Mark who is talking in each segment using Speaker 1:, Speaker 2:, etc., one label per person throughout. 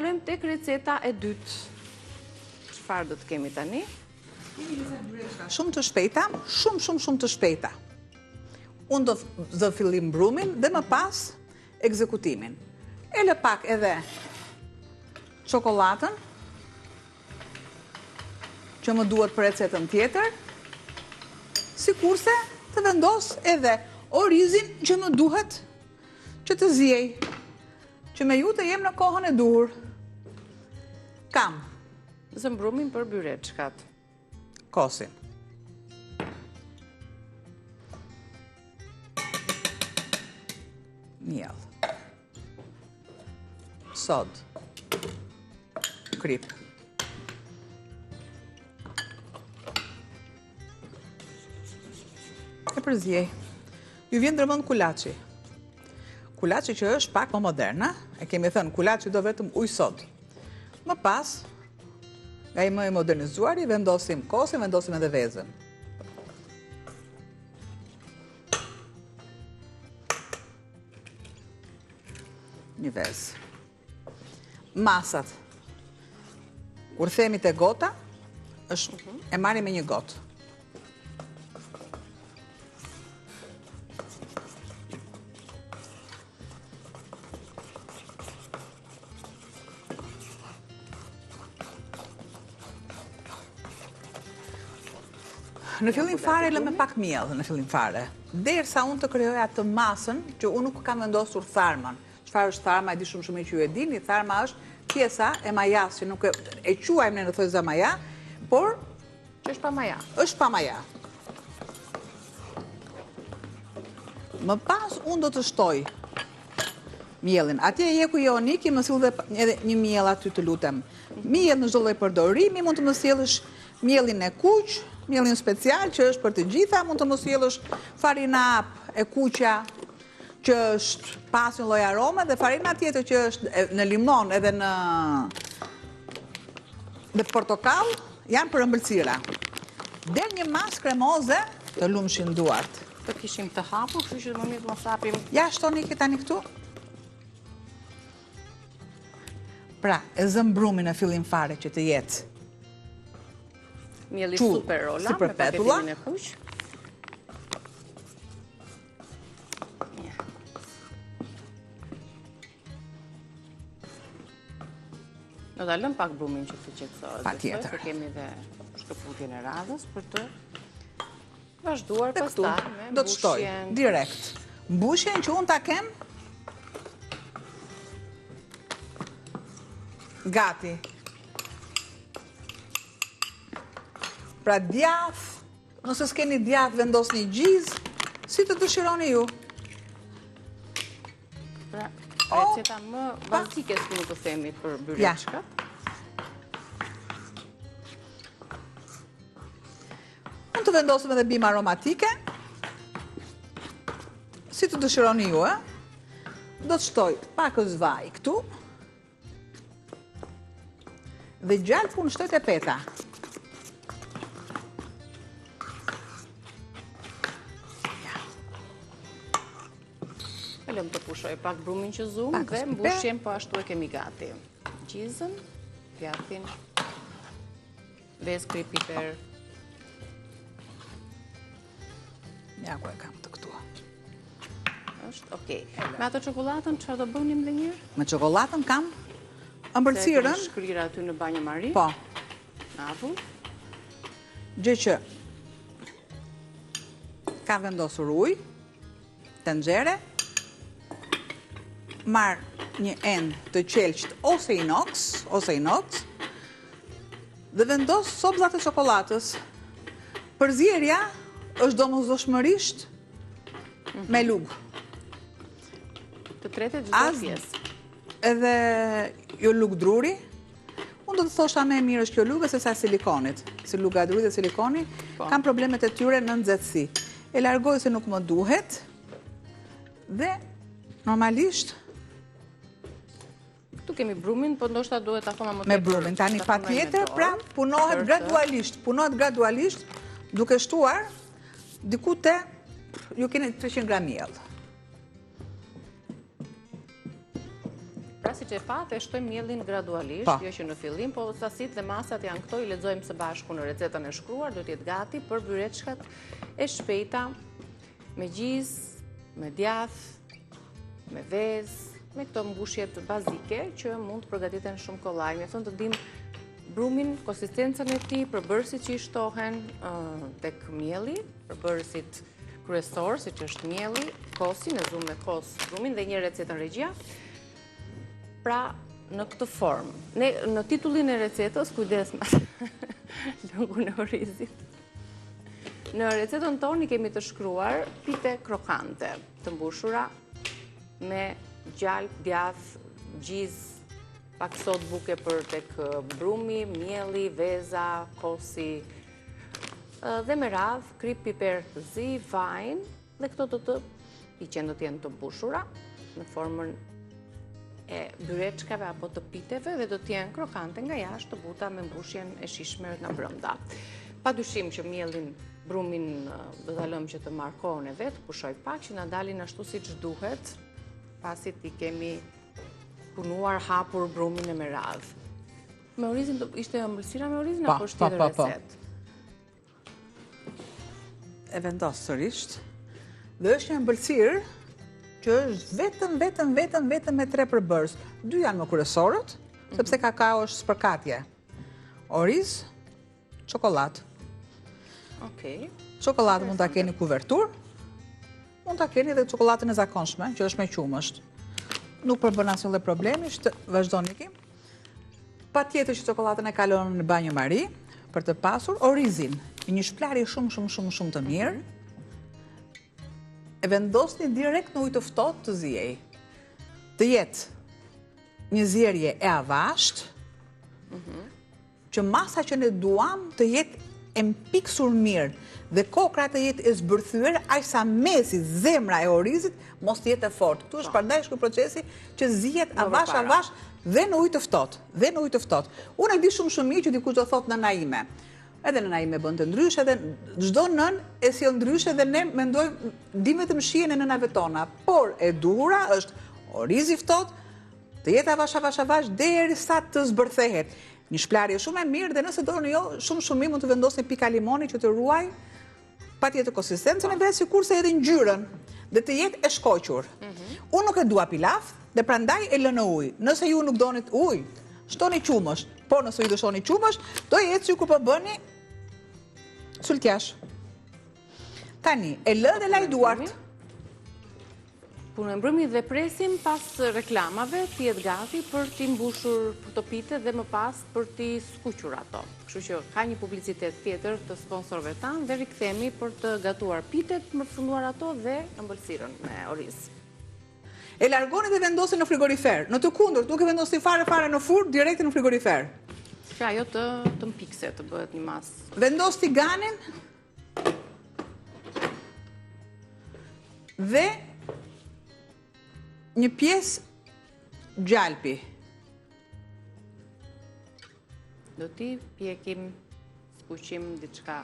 Speaker 1: kalojmë tek receta e dytë. Çfarë do të kemi tani?
Speaker 2: Shumë të shpejta, shumë, shumë, shumë të shpejta. Unë do zë fillim brumin dhe më pas ekzekutimin. E lë pak edhe çokollatën, që më duhet për recetën tjetër, sikurse të vendos edhe orizin që më duhet që të ziej, që me ju të jem në kohën e duhur. Kam.
Speaker 1: Zëmë brumin për byreçkat.
Speaker 2: Kosin. Miell. Sodë. Kripë. E përziej. Ju vjen ndërmend kulaçi. Kulaçi që është pak më modern, e kemi thënë, kulaçi do vetëm ujë sodë. Më pas, nga i më i modernizuari, vendosim kosin, vendosim edhe vezën. Një vezë. Masat. Kur themi te gota, është mhm. e marrim me një gotë. Në fillim fare lë me pak miell në fillim fare. Derisa unë të krijoj atë masën që unë nuk kam vendosur tharmën. Çfarë është tharma, e di shumë shumë mirë që ju e dini, tharma është pjesa e majas që nuk e, e quajmë ne në thonjëza maja, por
Speaker 1: që është pa maja.
Speaker 2: Është pa maja. Më pas unë do të shtoj miellin. Atje je ku Joniki më sill edhe një miell aty të lutem. Miell në çdo lloj përdorimi, mund të më sjellësh miellin e kuq, miellin special që është për të gjitha, mund të më sjellësh farina e kuqja që është pa asnjë lloj arome dhe farina tjetër që është në limon edhe në dhe portokall janë për ëmbëlsira. Del një masë kremoze të lumshin duart.
Speaker 1: Të kishim të hapur, kështu që më mirë të mos hapim.
Speaker 2: Ja, shtoni këtë tani këtu. Pra, e zëmë brumin në fillim fare që të jetë.
Speaker 1: Mielli super rola, me paketimin e kuq. Do ta lëmë pak brumin që të qetësohet.
Speaker 2: Patjetër.
Speaker 1: Se kemi dhe shkëputjen e radhës për të vazhduar pastaj me
Speaker 2: mbushen. Do të shtoj direkt. Mbushjen që unë ta kem gati. Pra djath Nëse s'keni djathë, vendosni gjizë, si të dëshironi ju.
Speaker 1: Pra, receta më bazike, si mund të themi, për byreçkat.
Speaker 2: Mund të vendosim edhe bimë aromatike, si të dëshironi ju, e? Do të shtoj pakëz vaj këtu, Dhe gjalpun shtoj te peta.
Speaker 1: E lëmë të pushojë pak brumin që zumë dhe mbushjen po ashtu e kemi gati. Gjizën, djathin, vezë, kripë, piper.
Speaker 2: Ja ku e kam të këtu.
Speaker 1: Është, okej. Me atë çokollatën, çfarë do bënim dhe njëherë?
Speaker 2: Me çokollatën kam ëmbëlsirën.
Speaker 1: Se e shkrirë aty në banjë mari?
Speaker 2: Po.
Speaker 1: Në avull?
Speaker 2: Gjë që kam vendosur ujë, tenxhere, marr një enë të qelqtë ose inox, ose inox, dhe vendos copëzat e çokollatës. Përzierja është domosdoshmërisht me lugë.
Speaker 1: Të tretet çdo pjesë.
Speaker 2: Edhe jo lugë druri. Unë do të thosha më e mirë është kjo lugë se sa silikonit. Si luga e drurit dhe silikoni, po. kanë problemet e tyre në nxehtësi. E largoj se nuk më duhet. Dhe normalisht
Speaker 1: Këtu kemi brumin, po ndoshta duhet akoma më
Speaker 2: tepër. Me brumin, tani patjetër, pra punohet gradualisht, punohet gradualisht, duke shtuar, diku te, ju keni 300 gram miell.
Speaker 1: Pra. Pra siç e patë, e shtojmë miellin gradualisht, po. jo që në fillim, po sasitë dhe masat janë këto, i lexojmë së bashku në recetën e shkruar, do të jetë gati për byreçkat e shpejta me gjizë, me djathë, me vezë, me këto mbushjet bazike që mund të përgatiten shumë kollaj. Mjafton të dimë brumin, konsistencën e tij, përbërësit që i shtohen tek mielli, përbërësit kryesorë, siç është mielli, kosi, ne zumë me kos brumin dhe një recetën regjia. Pra, në këtë formë. Ne, në titullin e recetës, kujdes me lëngun e orizit. Në recetën tonë i kemi të shkruar pite krokante, të mbushura me gjalpë, djathë, gjizë, pak sodë buke për tek brumi, mielli, veza, kosi, dhe me radhë, kripë, piper të zi, vajin, dhe këto do të piqen do të jenë të mbushura në formën e byreçkave apo të piteve dhe do të jenë krokante nga jashtë të buta me mbushjen e shijshme nga brenda. Pa dyshim që miellin, brumin do ta lëmë që të marrë kohën e vet, pushojë pak që na dalin ashtu siç duhet, pasi t'i kemi punuar hapur brumin e me radhë. Me orizin, ishte ëmbëlsira me orizin, apo është tjetër po, po. recetë?
Speaker 2: E vendos sërisht. Dhe është një ëmbëlsirë që është vetëm, vetëm, vetëm, vetëm me tre përbërës. Dy janë më kryesorët, mhm. sepse kakao është spërkatje. Oriz, çokollatë.
Speaker 1: Okej.
Speaker 2: Çokollatë mund ta keni kuverturë, mund ta keni edhe çokollatën e zakonshme, që është me qumësht. Nuk përbën asnjë lloj problemi, vazhdon Niki. Patjetër që çokollatën e kalon në banjë mari, për të pasur orizin, një shplarje shumë, shumë, shumë, shumë të mirë, e vendosni direkt në ujë të ftohtë të ziejë. Të jetë një zierje e avashtë, mhm. që masa që ne duam të jetë e mpiksur mirë dhe kokrra të jetë e zbërthyer, aq sa mesi, zemra e orizit, mos të jetë e fortë. Këtu është po. prandaj është ky procesi që zihet avash avash dhe në ujë të ftohtë, dhe në ujë të ftohtë. Unë e di shumë shumë mirë që dikush do thotë nëna ime. Edhe nëna ime bënte ndryshe dhe çdo nënë e sjell ndryshe dhe ne mendojmë dimë vetëm shijen e nënave tona, por e duhura është orizi i ftohtë, Të jetë avash avash avash derisa të zbërthehet. Një shplarje shumë e mirë dhe nëse doni jo, shumë shumë mirë mund të vendosni pika limoni që të ruajë patjetër konsistencën e vet, sikurse edhe ngjyrën dhe të jetë e shkoqur. Mhm. Unë nuk e dua pilaf dhe prandaj e lë në ujë. Nëse ju nuk doni ujë, shtoni qumësht. Por nëse ju do shtoni qumësht, do jetë sikur po bëni syltjash. Tani, e lë dhe laj duart.
Speaker 1: Punojmë brumin dhe presim pas reklamave të jetë gati për t'i mbushur këto pite dhe më pas për t'i skuqur ato. Kështu që ka një publicitet tjetër të sponsorëve tanë dhe rikthehemi për të gatuar pitet, më përfunduar ato dhe ëmbëlsirën me oriz.
Speaker 2: E largoni dhe vendosni në frigorifer. Në të kundërt, nuk e vendosni fare fare në furrë, direkt në frigorifer.
Speaker 1: Që ajo të të mpikset, të bëhet një masë.
Speaker 2: Vendos tiganin Dhe një pjesë gjalpi.
Speaker 1: Do t'i pjekim, skuqim diçka.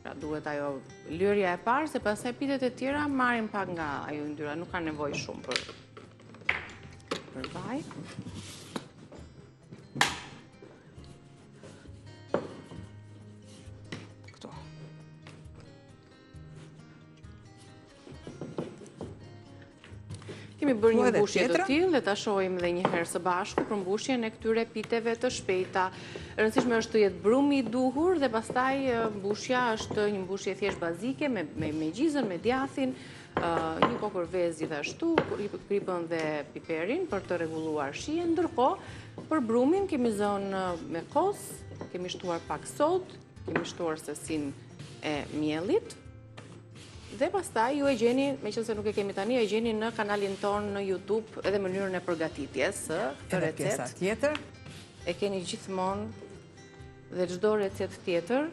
Speaker 1: Pra duhet ajo lyerja e parë, se pastaj pitet e tjera marrin pak nga ajo yndyra, nuk ka nevojë shumë për, për vaj.
Speaker 2: Këtu.
Speaker 1: Kemi bërë një mbushje të tillë dhe ta shohim edhe një herë së bashku për mbushjen e këtyre piteve të shpejta. E rëndësishme është të jetë brumi i duhur dhe pastaj mbushja është një mbushje thjesht bazike me me me gjizën, me djathin, një kokërr vezë gjithashtu, kripën dhe piperin për të rregulluar shijen. Ndërkohë, për brumin kemi zënë me kos, kemi shtuar pak sodë, kemi shtuar sasinë e miellit. Dhe pastaj ju e gjeni, meqenëse nuk e kemi tani, e gjeni në kanalin tonë në YouTube edhe mënyrën e përgatitjes së
Speaker 2: këtë recetë. Edhe pjesa tjetër.
Speaker 1: E keni gjithmonë dhe çdo recetë tjetër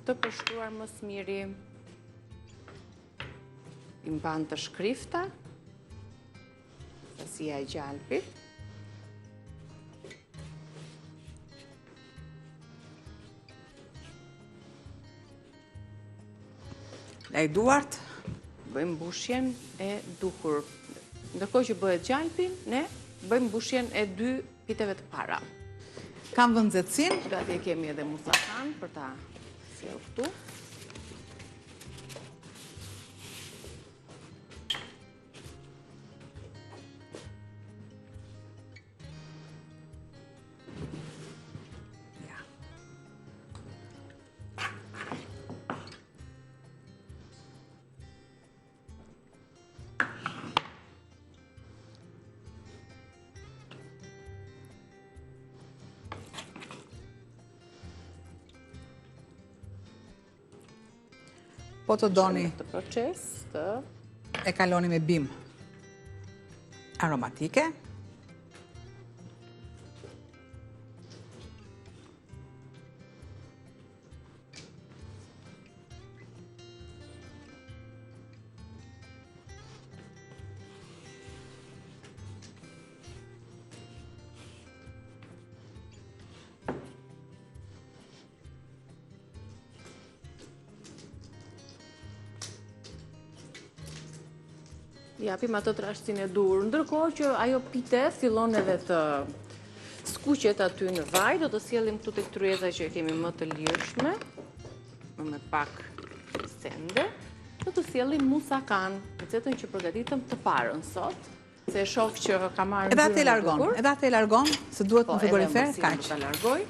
Speaker 1: të përshkruar më së miri. I mban të shkrifta, sasia e gjalpit.
Speaker 2: Laj duart.
Speaker 1: Bëjmë mbushjen e duhur. Ndërkohë që bëhet gjalpi, ne bëjmë mbushjen e dy piteve të para.
Speaker 2: Kam vënë nxehtësinë.
Speaker 1: Gati e kemi edhe musakan për ta sjellë këtu.
Speaker 2: Po të doni
Speaker 1: Këtë proces të...
Speaker 2: E kaloni me bimë aromatike.
Speaker 1: Japim atë trashësinë e duhur. Ndërkohë që ajo pite fillon edhe të skuqet aty në vaj, do të sjellim këtu tek tryeza që e kemi më të lirshme, më me pak sende. Do të sjellim musakan, recetën që përgatitëm të parën sot. Se e shoh që ka marrë
Speaker 2: Edhe atë e largon, edhe atë e largon, se duhet po, në frigorifer, kaq.
Speaker 1: Edhe atë largoj.